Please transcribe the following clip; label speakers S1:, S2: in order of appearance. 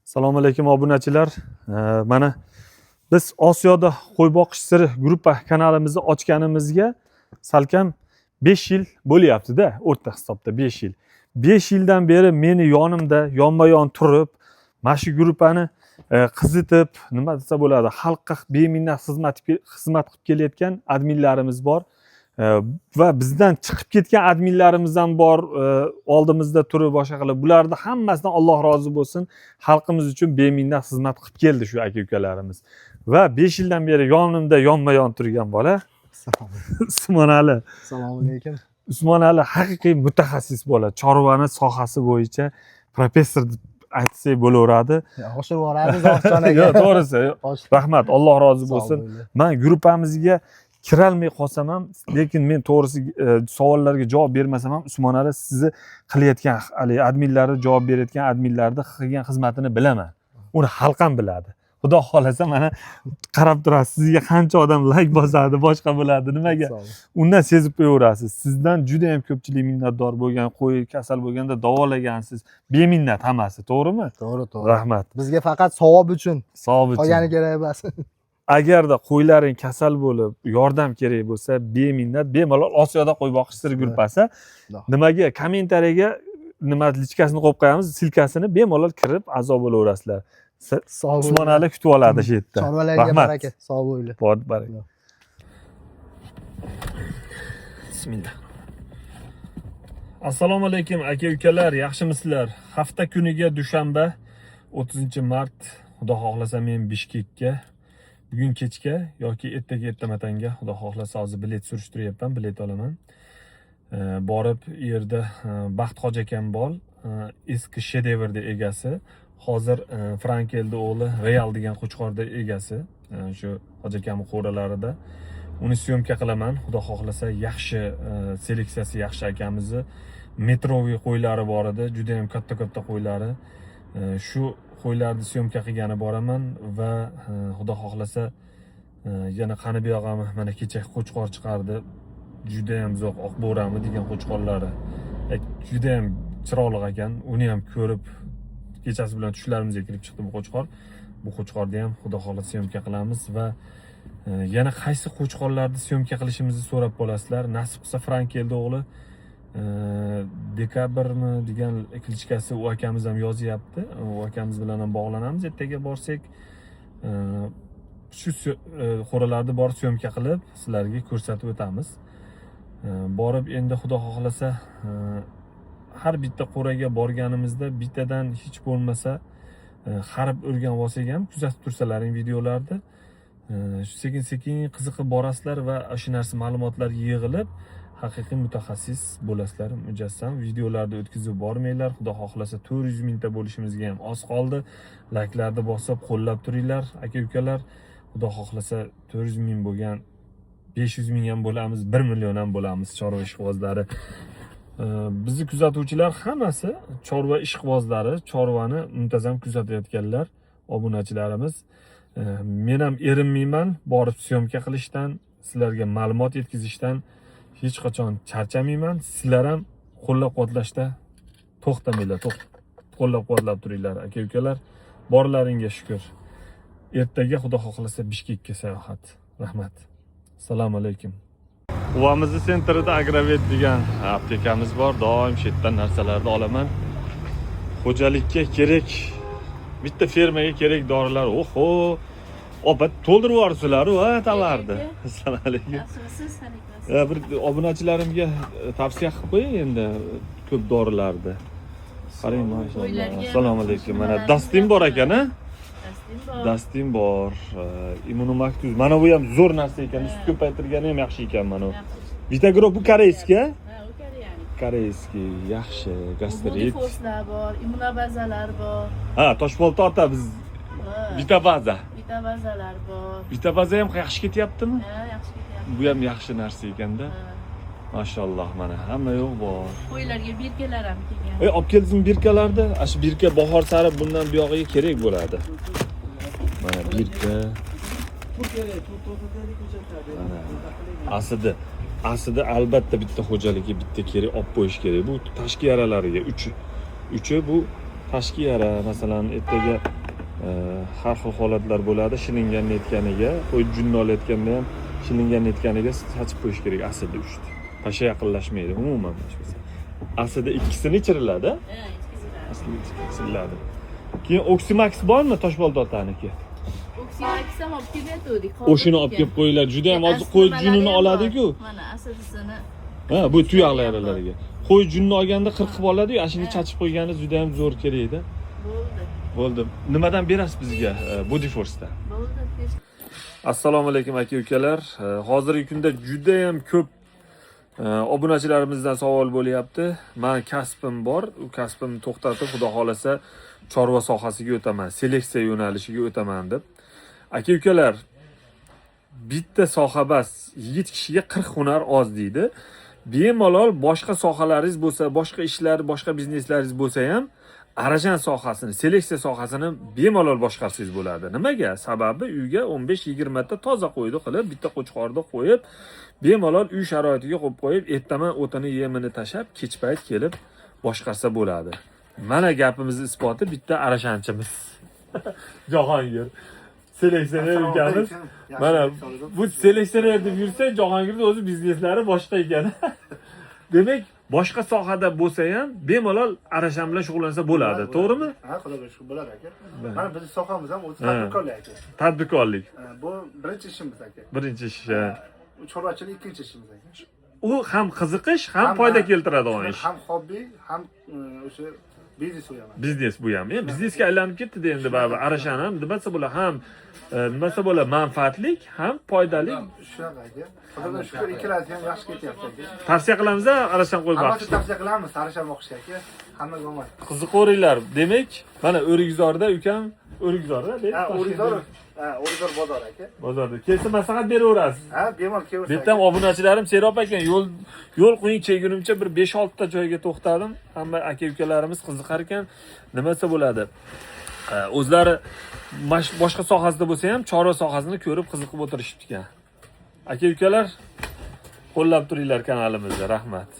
S1: Assalomu alaykum, obunachilar. Mana biz Osiyoda qo'y boqish siri gruppa kanalimizni ochganimizga salkam 5 yil bo'lyapti-da, o'rta hisobda 5 yil. 5 yildan beri meni yonimda yonma-yon turib, mana shu gruppani qizitib, nima desa bo'ladi, xalqqa beminnat xizmat qilib kelayotgan adminlarimiz bor. Va bizdan chiqib ketgan adminlarimiz ham bor, oldimizda turib boshqa qilib, bularni hammasidan Alloh rozi bo'lsin. Xalqimiz uchun beminnat xizmat qilib keldi shu aka ukalarimiz. Va 5 yildan beri yonimda yonma-yon turgan bola Usmonali.
S2: Assalomu alaykum.
S1: Usmonali haqiqiy mutaxassis bola, chorvani sohasi bo'yicha professor deb aytsak bo'laveradi.
S2: Oshirib yuboradi Zohidjon aka.
S1: Yo'q, to'g'risi. Rahmat, Alloh rozi
S2: Sog'
S1: bo'lsin.
S2: bo'linglar.
S1: Man gruppamizga kirolmay qolsam ham, lekin men to'g'risi savollarga javob bermasam ham, Usmonali sizni qilayotgan, haligi adminlarni javob berayotgan adminlarni qilgan xizmatini bilaman. Uni xalq ham biladi. Xudo xohlasa, mana qarab turasiz, sizga qancha odam layk bosadi, boshqa bo'ladi, nimaga?
S2: Sog' bo'ling.
S1: Undan sezib qo'yaverasiz. Sizdan juda ham ko'pchilik minnatdor bo'lgan, qo'y kasal bo'lganda davolagansizz. Beminnat hammasi, to'g'rimi?
S2: To'g'ri.
S1: Rahmat.
S2: Bizga faqat savob uchun,
S1: Savob uchun.
S2: qolgani kerak emas.
S1: Agarda qo'ylaring kasal bo'lib, yordam kerak bo'lsa, beminnat, bemalol Osiyoda qo'y boqish siri gruppasi. Nimaga kommentariyaga nima личка sini qo'yib qo'yamiz, ссылка sini, bemalol kirib a'zo bo'laverasizlar.
S2: Sog' bo'ling.
S1: Usmonali kutib oladi shu yerda.
S2: Chorvalarga
S1: Rahmat.
S2: baraka. Sog' bo'linglar.
S1: Bor baraka. Bismillah. Assalomu alaykum, aka ukalar, yaxshimisizlar? Hafta kuniga dushanba, 30 mart. Xudo xohlasa, men Bishkekka bugun kechga yoki ertaga ertamatanga, Xudo xohlasa, hozir bilet surishtiryapman, bilet olaman. Borib u yerda Baxt Hoji akam bor, eski Shedevrni egasi. Hozir Frankelni o'g'li Real degan qo'chqorda egasi, shu Hoji akamning qo'ralarida. Uni съёмка qilaman, Xudo xohlasa, yaxshi seleksiyasi yaxshi akamizni метровый qo'ylari bor edi, juda ham katta katta qo'ylari. Shu qo'ylarni съёмка qilgani boraman va Xudo xohlasa, yana qani buyog'ami, mana kecha qo'chqor chiqardi, juda ham zo'r, Oqbo'rami degan qo'chqorlari, juda ham chiroyli ekan. Uni ham ko'rib, kechasi bilan tushlarimizga kirib chiqdi bu qo'chqor. Bu qo'chqorni ham, Xudo xohlasa, съёмка qilamiz va yana qaysi qo'chqorlarni съёмка qilishimizni so'rab qolasizlar. Nasib qilsa, Frankelni o'g'li Dekabrmi degan кличка si, u akamiz ham yozyapti. U akamiz bilan ham bog'lanamiz ertaga borsak. Shu qo'ralarni borib съёмка qilib, sizlarga ko'rsatib o'tamiz. Borib endi, Xudo xohlasa, har bitta qo'raga borganimizda bittadan hech bo'lmasa harib o'rganib olsak ham, kuzatib tursalaring videolarni, shu sekin sekin qiziqib borasizlar va shu narsa, ma'lumotlar yig'ilib, haqiqiy mutaxassis bo'lasizlar mujassam. Videolarni o'tkazib bormanglar. Xudo xohlasa, 400 mingta bo'lishimizga ham oz qoldi. Layklarni bosib, qo'llab turinglar, aka ukalar. Xudo xohlasa, 400 ming bo'lgan, 500 ming ham bo'lamiz, 1 million ham bo'lamiz, chorva ishqibozlari. Bizni kuzatuvchilar hammasi chorva ishqibozlari, chorvani muntazam kuzatayotganlar, obunachilarimiz. Men ham erinmayman borib съёмка qilishdan, sizlarga ma'lumot yetkazishdan hech qachon charchamayman. Sizlar ham qo'llab quvvatlashda to'xtamanglar, qo'llab quvvatlab turinglar, aka ukalar. Borlaringga shukur. Ertaga, Xudo xohlasa, Bishkekka sayohat. Rahmat, assalomu alaykum. Uvamizni центр ida Agrovet degan aptekamiz bor. Doim shu yerdan narsalarni olaman. Xo'jalikka kerak, bitta fermaga kerak dorilar. Oho, opa, to'ldirib yuboribsizlar-u, ha, tovarni. Assalomu alaykum.
S3: Yaxshimisiz? Alaykum.
S1: Bir obunachilarimga tavsiya qilib qo'ying endi ko'p dorilarni. Qarang, mashalloh.
S3: Qo'ylarga
S1: Assalomu alaykum. Mana
S3: nimalarni
S1: Dastin bor ekan, a?
S3: Dastin bor.
S1: Dastin bor, Immunomax. Mana bu ham zo'r narsa ekan, sut ko'paytirgani ham yaxshi ekan mana bu.
S3: Yaxshi.
S1: Vitagro bu корейский, a?
S3: Ha, u koreyanik.
S1: Корейский, yaxshi, gastrit.
S3: Forslar bor, immunobazalar bor.
S1: Ha, toshbolta ota biz
S3: Ha,
S1: Vitabaza.
S3: Vitabazalar bor.
S1: Vitabaza ham yaxshi ketyaptimi?
S3: Ha, yaxshi ketyapti.
S1: Bu ham yaxshi narsa ekanda.
S3: Ha.
S1: Mashalloh, mana hamma yo'q bor.
S3: Qo'ylarga бирка lar ham kelgan.
S1: Ey, olib keldingmi бирка larni? Ana shu бирка bahor sari bundan buyog'iga kerak bo'ladi. Mana бирка. Mana aslida aslida albatta bitta xo'jalikka bitta kerak, olib qo'yish kerak. Bu tashqi yaralariga uchi bu. Tashqi yara, masalan, ertaga har xil holatlar bo'ladi. Shilingan etganiga, qo'y junni olayotganda ham shilingan etganiga sachib qo'yish kerak aslida 3 ta. Pasha yaqinlashmaydi umuman boshqasi. Aslida ikkisini ichiriladi.
S3: Ha, ichkiziladi.
S1: Aslida ichiriladi. Keyin Oximax bormi Toshboldi otaniki?
S3: Oksimax ham olib kelayotgandik.
S1: O'shini olib kelib qo'yinglar. Juda ham hozir qo'y junini oladi-ku.
S3: Mana asidisini.
S1: Ha, bu tuyoqlar yaralariga. Qo'y junini olganda qirqib oladi-yu, ana shuni chachib qo'ygani juda ham zo'r kerak-da.
S3: Bo'ldi.
S1: Bo'ldi. Nimadan berasiz bizga Body Force'dan?
S3: Bo'ldi.
S1: Assalomu alaykum aka ukalar. Hozirgi kunda juda ham ko'p obunachilarimizdan savol bo'lyapti. Mani kasbim bor. U kasbimni to'xtatib, xudo xolasa chorva sohasiga o'taman, seleksiya yo'nalishiga o'taman deb. Aka ukalar, bitta soha bas, yigit kishiga 40 hunar oz deydi. Bemalol boshqa sohalaringiz bo'lsa, boshqa ishlar, boshqa bizneslaringiz bo'lsa ham arajan sohasini, seleksiya sohasini bemalol boshqarsangiz bo'ladi. Nimaga? Sababi uyga 15-20 ta toza qo'yni qilib, bitta qo'chqorni qo'yib, bemalol uy sharoitiga qo'yib qo'yib, ertaman o'tini yemini tashab, kech payt kelib boshqarsa bo'ladi. Mana gapimizni isboti bitta arashanchimiz. Jahongir. Seleksioner ukamiz. Mana bu seleksioner deb yursa, Jahongirni o'zi bizneslari boshqa ekan. Demak, boshqa sohada bo'lsa ham bemalol arashan bilan shug'ullansa bo'ladi, to'g'rimi?
S4: Ha, xudoga shukur bo'ladi aka. Mana bizni sohamiz ham o'zi tadbirkorlik aka.
S1: Tadbirkorlik
S4: Ha, bu birinchi ishimiz aka.
S1: Birinchi ish. Ha.
S4: Chorvachilik ikkinchi ishimiz aka.
S1: U ham qiziqish, ham foyda keltiradigan ish.
S4: Ham hobbi, ham o'sha biznes u ham.
S1: Biznes bu ham. Biznesga aylanib ketdi endi baribir. Arashan ham nima desa bo'ladi, ham nima desa bo'ladi, manfaatlik, ham foydali.
S4: Shunaqa aka. Xudoga shukur, ikkalasi ham yaxshi ketyapti aka.
S1: Tavsiya qilamiz arashan qo'yib
S4: Hammasi
S1: boqishni.
S4: Tavsiya qilamiz, arashan boqishga aka. Hammaga omad.
S1: Qiziqaveringlar. Demak, mana O'rikzorda ukam, O'rikzorda,
S4: Ha, O'rikzor, ha, O'rikzor bozori aka.
S1: Bozorda. Kelsa maslahat beraverasiz.
S4: Ha, bemalol kelaversa.
S1: Bu yerda ham obunachilarim serob ekan. Yo'l qo'ying kelgunimcha bir 5-6 ta joyga to'xtadim. Hamma aka ukalarimiz qiziqar ekan. Nima desa bo'ladi? O'zlari boshqa sohasida bo'lsa ham chorva sohasini ko'rib qiziqib o'tirishibdi ekan. Aka ukalar, qo'llab turinglar kanalimizni. Rahmat.